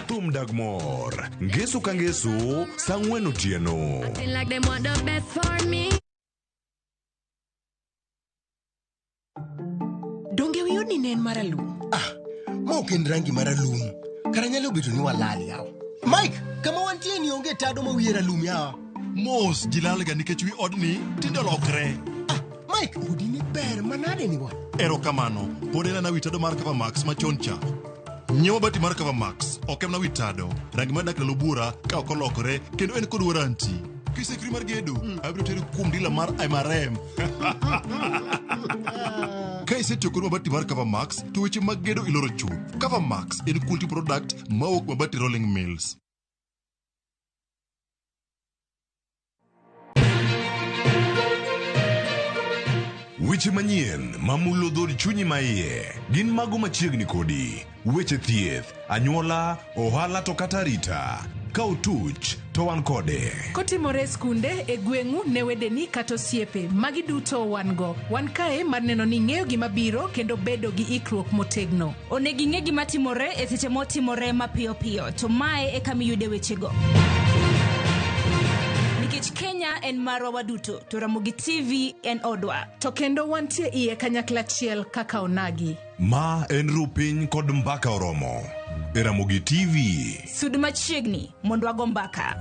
S17: Thum dag mor. Ngeso ka ngeso, saa ang'wen otieno.
S7: Acting like they want the best for me.
S1: Donge wiyud ni ne en maralum?
S4: Ah, ma ok en rangi maralum. Kara nyalo bedo ni walal yawa. Mike, kama wantie ni onge tado ma wiye ralum yawa.
S17: Mos ji lalga nikech wi odni tinde olokre.
S4: Ah, Mike, odi ni ber manade ni bwana.
S17: Erokamano, pod en ana wi tado mar Cover Max machon cha. Nyiew mabati mar Cover Max, ok en wi tado. Rangi mar dak ndalo buora ka ok olokore kendo en kod warranty. Kisekri mar gedo, abiro teri kuom dila mar MRM. Ka isetiyo kod mabati mar Cover Max, to weche mag gedo iloro chuth. Cover Max en quality product mawuok Mabati Rolling Mills. Weche manyien mamulo dhood chunyi maiye gin mago machiegni kodi. Weche thieth, anyuola, ohala to kata arita. Ka otuch to wan kode.
S22: Kotimore e skunde, e gweng'u, ne wedeni kata osiepe, magi duto wan go. Wan kae mar neno ni ing'eyo gima biro kendo bedo gi ikruok motegno.
S2: Onego ing'e gima timore e seche motimore mapiyo piyo, to mae e kama iyude wechego. Nikech Kenya en marwa waduto, to Ramogi TV en odwa.
S22: To kendo wantie iye kanyakla achiel kaka onagi.
S17: Ma en rupiny kod mbaka oromo. E Ramogi TV.
S2: Sud machiegni mondo wago mbaka.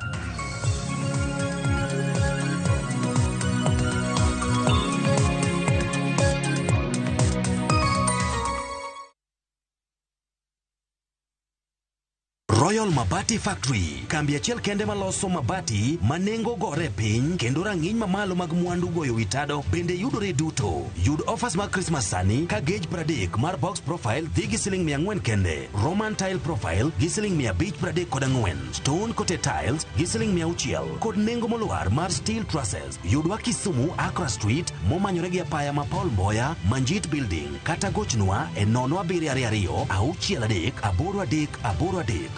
S23: Royal Mabati Factory, kambi achiel kende maloso mabati ma nengo gore piny kendo rang'iny mamalo mag mwandu goyo wi tado bende yudore duto. Yud offers mag Christmas sani ka gauge 30 mar box profile dhi gi siling 400 kende, Roman tile profile gi siling 534, stone coated tiles gi siling 600 kod nengo molwar mar steel trusses. Yudwa Kisumu, Accra Street, momanyore gi apaya ma Paul Mboya, Manjit Building, kata gochnwa e 0722 63 83 83.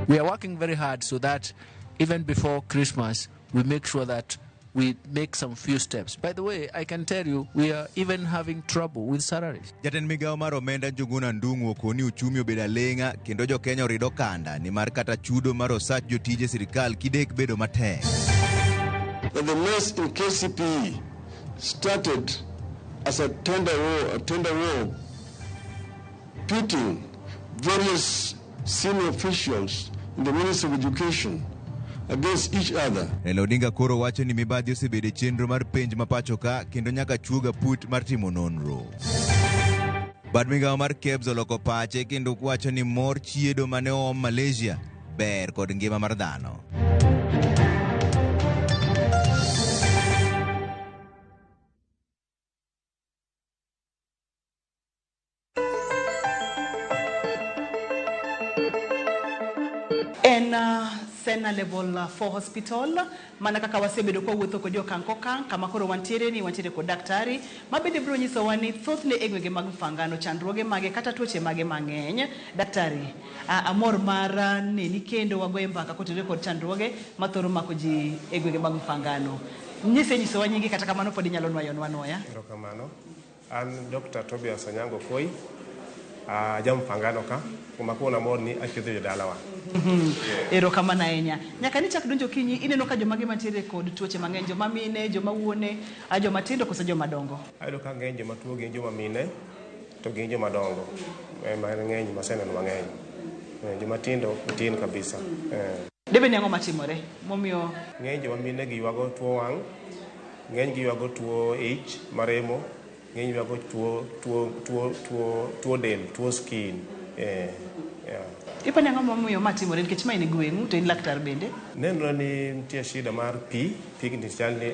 S24: We are working very hard so that even before Christmas, we make sure that we make some few steps. By the way, I can tell you, we are even having trouble with salaries.
S25: Jatend migawo mar omenda Njuguna Ndung'u okoni uchumi obedo aleng'a kendo jo-Kenya orido kanda nimar kata chudo mar osach jotije sirikal kidek bedo matek.
S26: That the mess in KCPE started as a tender war, pitting various senior officials in the Ministry of Education against each other.
S25: Raila Odinga koro wacho ni mibadhi osebedo e chenro mar penj ma pacho ka kendo nyaka chuoga put mar timo nonro. Bad migawo mar KEBS oloko pache kendo wacho ni mor chiedo mane oom Malaysia ber kod ngima mar dhano.
S1: En Sena Level 4 Hospital mana kaka wasebedo kwa wuotho kod okang' kokang' kama koro wantiere ni wantiere kod daktari ma bende biro nyisowa ni thothne e gwenge mag Mfangano chandruoge mage kata tuoche mage mang'eny. Daktari, amor mar neni kendo wagoye mbaka kotenore kod chandruoge mathoro mako ji e gwenge mag Mfangano. Nyise nyisowa nyingi kata kamano pod inyalo nwayonwa nwoya.
S3: Erokamano. An Dr. Tobias Onyango Koi, ja Mfangano ka, kuma kawuono amor ni athiedho jodalawa.
S1: Erokamano ahinya. Nyaka ni chak donjo kinyi, ineno ka jomage mantiere kod tuoche mang'eny, joma mine, joma wuone, joma tindo koso joma dongo?
S3: Ayudo ka ng'eny joma tuo gin joma mine to gin joma dongo. Ema ng'eny maseneno mang'eny. Joma tindo tin kabisa.
S1: Debe ni ang'o matimore momiyo
S3: ng'eny joma mine giywago tuo wang', ng'eny giywago tuo ich maremo, ng'eny ywago tuo del, tuo skin. Yeah.
S1: Ipani ang'o momiyo ma timore nikech ma en gweng'u to in laktar bende?
S3: Nenore ni nitie shida mar pi, pigni chal ni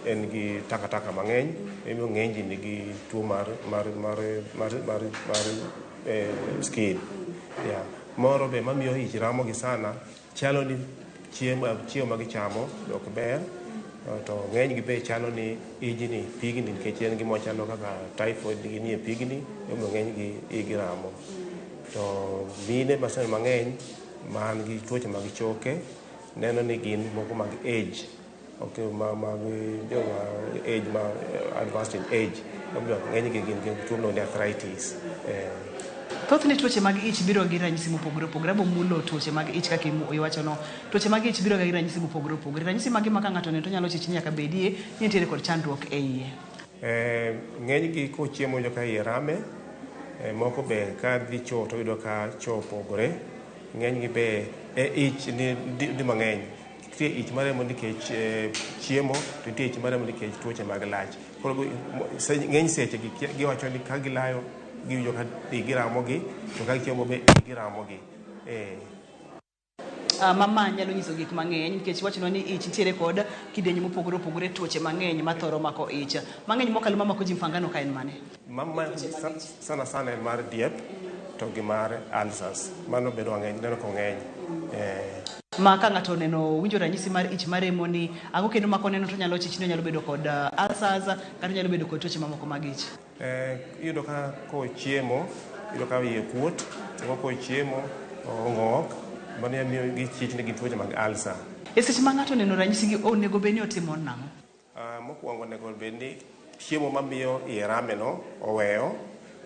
S3: en gi takataka mang'eny, emomiyo ng'eny ji nigi tuo mar skin. Yeah. Moro be mamiyo ich ramogi sana, chalo ni chiemo ma gichamo ok ber, to ng'eny gi be chalo ni ijni, pigni nikech en gima chalo kaka typhoid gi nie pigni, emomiyo ng'eny gi igi ramo. To mine maseno mang'eny man gi tuoche mag choke neno ni gin moko mag age, okay, mag joma age ma advanced in age, emomiyo ng'eny gi gin gi tuo miluongo ni arthritis.
S1: Thothne tuoche mag ich biro gi ranyisi mopogore opogore, abo mulo tuoche mag ich kaka iwachono. Tuoche mag ich biro gi ranyisi mopogore opogore. Ranyisi mage ma ka ng'ato oneno to nyalo chich ni nyaka bedie ni nitiere kod chandruok e iye?
S3: Ng'eny gi kochiemo yudo ka iye rame, moko be ka dhi cho to yudo ka cho opogore. Ng'eny gi be ich ni mang'eny. Nitie ich maremo nikech chiemo, to nitie ich maremo nikech tuoche mag lach. Koro ng'eny seche giwacho ni ka gilayo giwinjo ka giramogi, to ka gichiemo be giramogi.
S1: Mama nyalo nyiso gik mang'eny nikech wachonwa ni ich nitiere kod kidienje mopogore opogore, tuoche mang'eny mathoro mako ich. Mang'eny mokalo mamako ji Mfangano ka en mane?
S3: Mama sana sana en mar diep to gi mar ulcers. Mano bedo mang'eny, neno kong'eny.
S1: Ma ka ng'ato oneno winjo ranyisi mar ich maremo ni ang'o kendo ma koneno to nyalo chich ni onyalo bedo kod ulcers kata onyalo bedo kod tuoche mamoko mag ich?
S3: Iyudo ka kochiemo, iyudo ka iye kuot, to kochiemo ong'ok, mano miyo gichich ni gin tuoche mag ulcer.
S1: E seche ma ng'ato oneno ranyisi gi onego bed ni otimo nang'o?
S3: Mokwongo onego bed ni chiemo mamiyo iye rameno oweyo,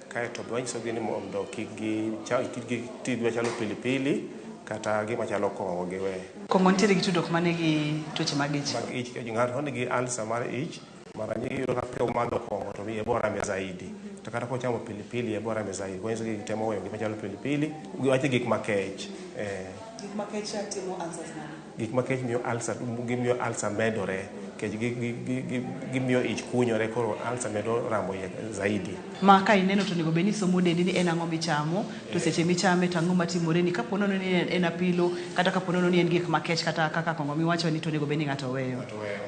S3: kaeto wanyisogi ni mondo kik giti gima chalo pilipili kata gima chalo kong'o giwe.
S1: Kong'o nitiere gi tudruok mane gi tuoche mag ich?
S3: Mag ich, ng'ato nigi ulcer mar ich, mara nyingi iyudo ka omadho kong'o to iye borame zaidi. To kata kochamo pilipili iye borame zaidi. Wanyisogi gitemo weyo gima chalo pilipili, giwacho gik makech.
S1: Gik makech timo ulcers nade?
S3: Gik makech miyo ulcer, gimiyo ulcer medore, nikech gimiyo ich kunyore, koro ulcer medo ramo iye zaidi.
S1: Ma ka ineno to onego bed ni somo dendi ni en ang'o michamo, to seche michame to ang'o matimore ni kapo nono ni en apilo, kata kapo nono ni en gik makech kata kaka kong'o miwacho ni to onego bed ni ng'ato weyo.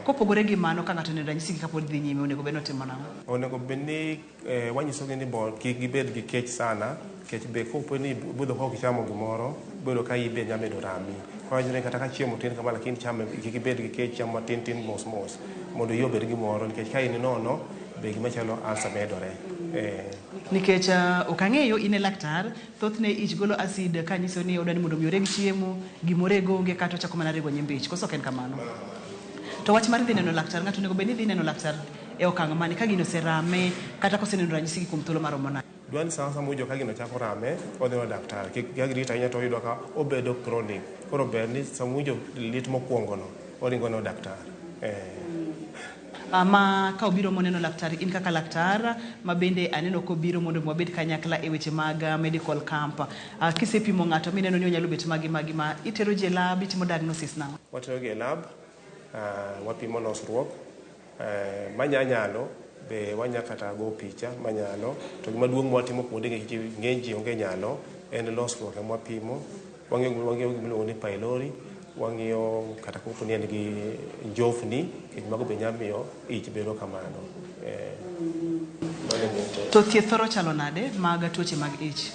S1: Kopogore gi mano, ka ng'ato oneno ranyisi gi kapod dhi nyime, onego bed ni otimo nang'o?
S3: Onego bed ni wanyisogi ni kik gibed gi kech sana, kech be kopo ni budho ka ok ichamo gimoro, bedo ka iyi be nyalo medo rami. Koro wanyiso ni kata ka chiemo tin kama lakini chame kik ibed gi kech, cham matin tin mos mos mondo iyi obed gimoro, nikech ka in nono be gima chalo ulcer medore.
S1: Nikech ok ang'eyo in e laktar, thothne ich golo acid ka nyiso ni odwani mondo mi oreg chiemo, gimorego onge kata ochako mana rego nyimbi ich, koso ok en kamano? To wach mar dhi neno laktar, ng'ato onego bed ni dhi neno laktar e okang' mane ka gino oserame kata koseneno ranyisi gi kuom thuolo maromo nade?
S3: Dwani sama sama owinjo ka gino chako rame, odhi neno daktar. Kik girit ahinya to oyudo ka obedo chronic. Koro ber ni sama owinjo lit mokwongo no, oringo neno daktar.
S1: Ma ka obiro moneno laktar, in kaka laktar ma bende aneno kobiro mondo wabed kanyakla e weche mag medical camp. Kisepimo ng'ato mineno ni onyalo bet magi magi ma itero ji e lab, itimo diagnosis nang'o?
S3: Watero gi e lab, wapimo losruok, manyanyalo be wanya kata go picha manyalo, to gima duong' mwatimo kuonde gi ng'eny ji onge nyalo en losruok ema wapimo. Wang'iyo gima iluongo ni pylori, wang'iyo kata kopo ni en gi njofni, nikech mago be nyalo miyo ich bedo kamano. Mano e gima-
S1: To thieth thoro chalo nade mag tuoche mag ich?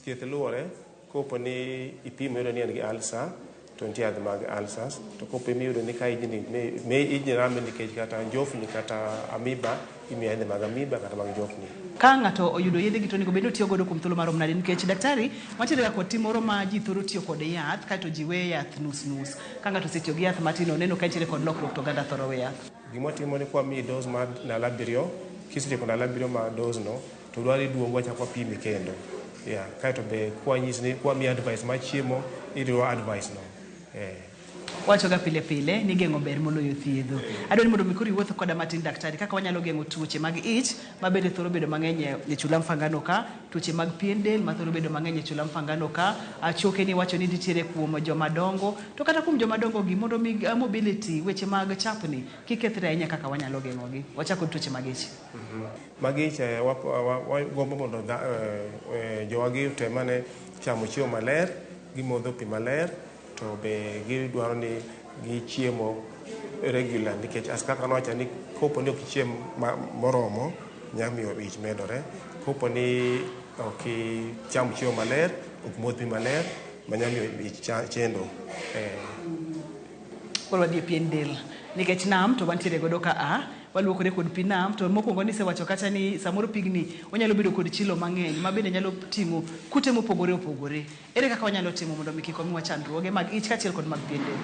S3: Thieth luwore kopo ni ipimo iyudo ni en gi ulcer to nitie yath mag ulcers to kopo iyudo ni ka ijni me ijni rame nikech kata njofni kata amoeba imiyo yedhe mag amoeba kata mag njofni.
S1: Ka ng'ato oyudo yedhe gi to onego bed ni otiyo godo kuom thuolo marom nade nikech daktari wantiere ga kod tim moro ma ji thoro tiyo kod yath kaeto ji we yath nus nus. Ka ng'ato osetiyo gi yath matin oneno ka nitiere kod lokruok to oganda thoro we yath.
S3: Gima watimo ni kwamiyi dose mar ndalo 7, kisetieko ndalo 7 mar dose no, to dwaro iduogo wachako wapimi kendo. Yeah, kaeto be kwanyisi ni kwamiyi advice mar chiemo, iriwo advice no.
S1: Wachoga pile pile ni geng'o ber moloyo thiedho. Adwa ni mondo mi koro iwuoth koda matin daktari kaka wanyalo geng'o tuoche mag ich ma bende thoro bedo mang'eny e chula Mfangano ka, tuoche mag pien del ma thoro bedo mang'eny e chula Mfangano ka, choke ni iwacho ni nitiere kuom joma dongo, to kata kuom joma dongo gi mondo mi mobility, weche mag chapni kik kethre ahinya kaka wanyalo geng'ogi. Wachak kod tuoche mag ich.
S3: Mag ich wagombo mondo jowagi otem ane chamo chiemo maler, gimodho pi maler, to be gidwaro ni gichiemo regular nikech as kaka nowacho ni kopo ni ok ichiem moromo nyalo miyo ich medore, kopo ni ok icham chiemo maler, ok modh pi maler manyalo miyo ich chendo.
S1: Koro wadhi e pien del nikech nam to wantiere godo ka a waluokore kod pi nam to mokwongo nisewacho kacha ni samoro pigni onyalo bedo kod chilo mang'eny ma bende nyalo ting'o kute mopogore opogore. Ere kaka wanyalo timo mondo mi kik omiwa chandruoge mag ich kaachiel kod mag pien del?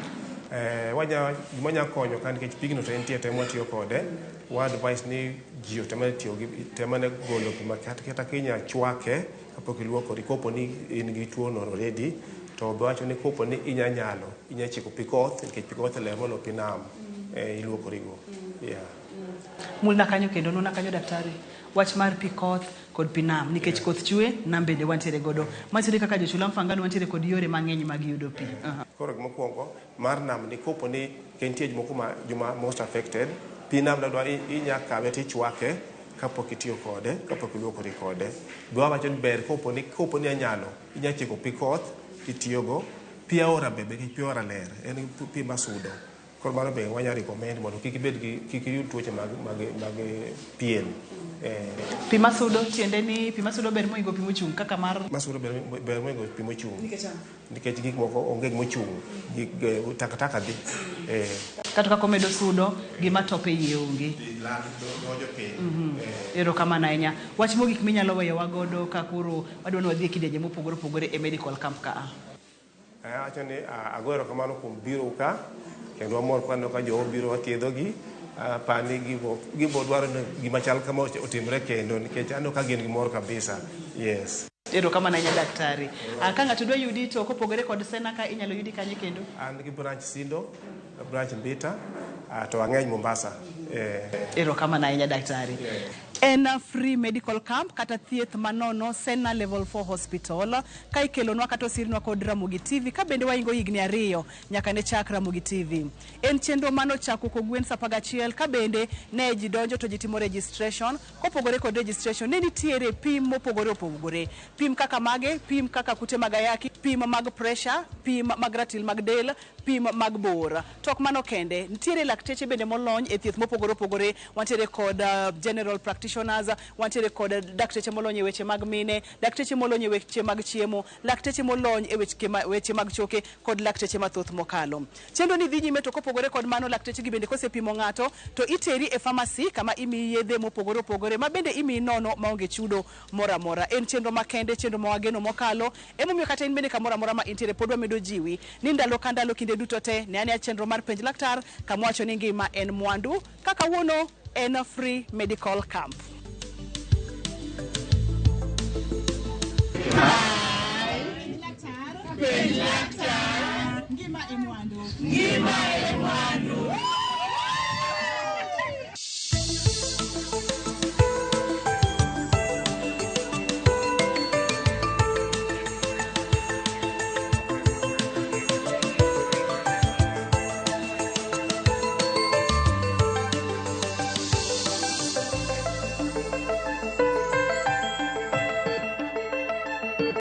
S3: Gima nyalo konyo ka nikech pigno to entie te mwatiyo kode, wa advice ni ji otem tiyo gi tem ane golo pi kata kinya chwake kapok iluokori kopo ni in gi tuo no already, to be wacho ni kopo ni inya nyalo inya chiko pi koth nikech pi koth ler moloyo pi nam, iluokori go. Yeah.
S1: Mulna kanyo kendo nuna kanyo daktari. Wach mar pi koth kod pi nam nikech koth chwe nam bende wantiere godo. Mantiere kaka jochula Mfangano wantiere kod yore mang'eny mag yudo pi.
S3: Koro gimokwongo mar nam ni kopo ni nitie jomoko ma joma most affected, pi nam dadwa inya kawe tichwake kapok itiyo kode, kapok iluokori kode. Be wawacho ni ber kopo ni anyalo, inya chiko pi koth itiyogo, pi aora be nikech pi aora ler, en pi masudo. Koro mano be wanya recommend mondo kik ibed gi kik iyud tuoche mag pien.
S1: Pi masudo tiende ni pi masudo ber moingo pi mochung' kaka mar
S3: masudo ber moingo pi mochung'. Nikech gik moko onge gimochung', gik takataka dhi.
S1: Kata kaka omedo sudo, gima tope iye onge.
S3: Donjo piny.
S1: Erokamano ahinya. Wach mogik minyalo weyowa godo ka koro wadwa ni wadhi e kidienje mopogore opogore e medical camp ka a.
S3: Awacho ni ago erokamano kuom biro ka, kendo wamor ka aneno ka jowa obiro wathiedhogi. Apani gibo dwaro ni gima chal kama otimre kendo nikech aneno ka gin gi mor kabisa. Yes.
S1: Erokamano ahinya daktari. Ka ng'ato dwa yudi to kopogore kod Sena ka inyalo yudi kanye kendo?
S3: An gi branch Sindo, branch Mbita, to ang'eny Mombasa.
S1: Erokamano ahinya daktari. En free medical camp kata thieth manono Sena Level 4 Hospital ka ikelonwa kata osirnwa kod Ramogi TV ka bende waingo higni 2 nyaka ne chak Ramogi TV. En chenro manochako kogwen saa 11 ka bende ne ji donjo to ji timo registration. Kopogore kod registration ne nitiere pim mopogore opogore. Pim kaka mage, pim kaka kute mag ayaki, pim mag pressure, pim mag ratil mag del, pim mag bor. To ok mano kende, nitiere lakteche bende molony e thieth mopogore opogore. Wantiere kod general practitioners, wantiere kod dakteche molony e weche mag mine, dakteche molony e weche mag chiemo, lakteche molony e weche mag choke kod lakteche mathoth mokalo. Chenro ni dhi nyime to kopogore kod mano lakteche gi bende kosepimo ng'ato to iteri e pharmacy kama imiyi yedhe mopogore opogore ma bende imiyi nono maonge chudo moro amora. En chenro makende, chenro ma wageno mokalo. Emomiyo kata in bende kamoro amora ma intiere pod wamedo jiwi ni ndalo ka ndalo kinde duto te ne ane chenro mar penj laktar kama wacho ni ngima en mwandu ka kawuono en free medical camp.
S20: Penj laktar. Ngima e mwandu. Ngima e